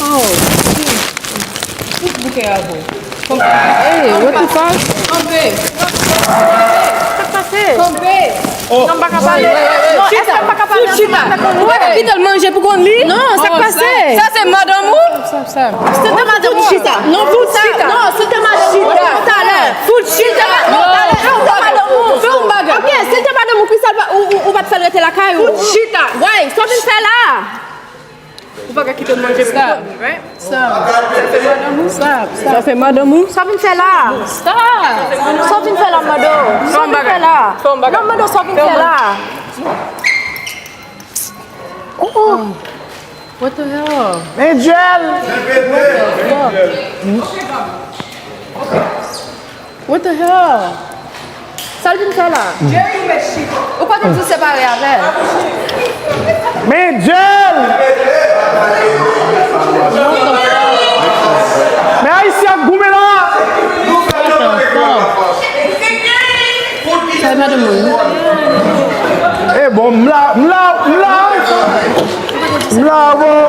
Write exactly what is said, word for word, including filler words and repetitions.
Oh, shit. Tout bouke a vo. Hey, what the fuck? Kanpe. Sa k pase? Kanpe. Non, m pa ka pale. Non, èske m pa ka pale ansanm avèk ou? Ou pa ka kite l manje pou konn li? Non, sa k pase? Sa se madanm ou? Sa, sa. Se te madanm ou? Chita. Non, fout chita. Non, se te madanm ou. Chita. Talè. Fout chita. Non, talè. Se te madanm ou. Fè yon bagay. Ok, se te madanm ou, poukisa ou, ou, ou pa t fè l rete lakay ou? Fout chita. Why? Sa w vin fè la? Ou pa ka kite l manje pou kont li, right? Sa. Sa se madanm ou? Sa, sa. Sa se madanm ou? Sa w vin fè la? Sa. Sa w vin fè la, m mande w? Sa w vin fè la? Fè yon bagay. Non, m mande w sa w vin fè la? Oh. What the hell? Men Joel! What the hell? Sa l vin fè la? Ou pa t anvi separe avè l? Men Joel! Men Ayisyen ap goumen la! Sa e madanm mwen. E bon, m la, m la, m la. M la, bon.